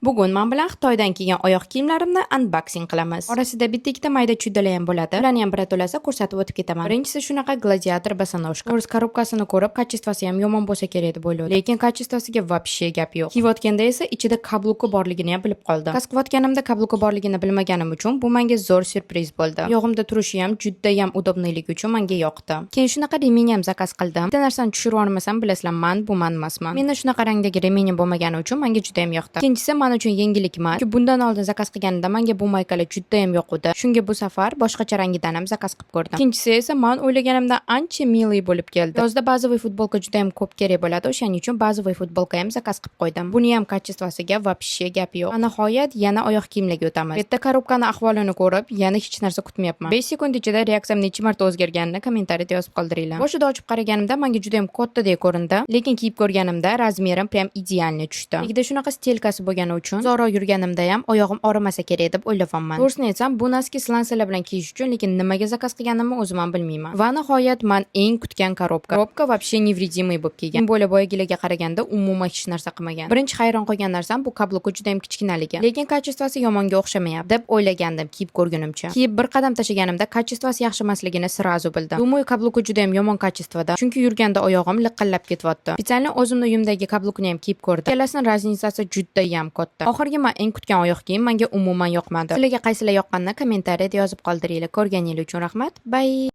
Bugun men bilan Xitoydan kelgan oyoq kiyimlarimni unboxing qilamiz. Orasida bitta-ikkita mayda chuydalar ham bo'ladi. Ularni ham birato'lasa ko'rsatib o'tib ketaman. Birinchisi shunaqa гладиатор босоножка. To'g'risi, коробка sini ko'rib, качество si ham yomon bo'lsa kerak deb o'yladim. Lekin качество siga вообще gap yo'q. Kiyayotganda esa ichida каблук i borligini ham bilib qoldim. Заказ qilayotganimda каблук i borligini bilmaganim uchun bu menga zo'r syurpriz bo'ldi. Oyog'imda turishi ham juda ham удобный ligi uchun menga yoqdi. Keyin shunaqa ремень ham заказ qildim. Bitta narsani tushirib yubormasam, bilasizlar, man bu man emasman. Menda shunaqa rangdagi ремень im bo'lmagani uchun menga juda ham yoqdi. Ikkinchisi man uchun yangilik emas. Chunki bundan oldin заказ qilganimda menga bu maykalar juda ham yoquvdi. Shunga bu safar boshqacha rangidan ham заказ qilib ko'rdim. Ikkinchisi esa man o'ylaganimdan ancha милый bo'lib keldi. Yozda базовый futbolka juda ham ko'p kerak bo'ladi. O'shaning uchun базовый futbolka ham заказ qilib qo'ydim. Buni ham качество siga вообще gap yo'q. Va nihoyat, yana oyoq kiyimlarga o'tamiz. Bu yerda коробка ni ahvolini ko'rib, yana hech narsa kutmayapman. 5 sekund ichida reaksiyam necha marta o'zgarganini kommentariyada yozib qoldiringlar. Boshida ochib qaraganimda menga juda ham kattadek ko'rindi, lekin kiyib ko'rganimda размер im прям идеальный tushdi. Tagida shunaqa стелька si bo'lgani uchun uzoqroq yurganimda ham oyog'im og'rimasa kerak deb o'ylayapman. To'g'risini aytsam, bu носки сланцы lar bilan kiyish uchun, lekin nimaga заказ qilganimni o'zim ham bilmayman. Va nihoyat, man eng kutgan коробка. Коробка вообще невредимый bo'lib kelgan. Тем более boyagilarga qaraganda umuman hech narsa qilmagan. Birinchi hayron qolgan narsam bu каблук i juda ham kichkinaligi. Lekin качество si yomonga o'xshamayapti deb o'ylagandim kiyib ko'rgunimcha. Kiyib bir qadam tashlaganimda качество si yaxshi emasligini сразу bildim. Думаю, каблук i juda ham yomon качество da. Chunki yurganda oyog'im liqillab ketyapti. Специально o'zimni uyimdagi каблук ni ham kiyib ko'rdim. Ikkalasini разница si juda ham katta. Oxirgi man eng kutgan oyoq kiyim menga umuman yoqmadi. Sizlarga qaysilar yoqqanini kommentariyada yozib qoldiringlar. Ko'rganingiz uchun rahmat. Bye.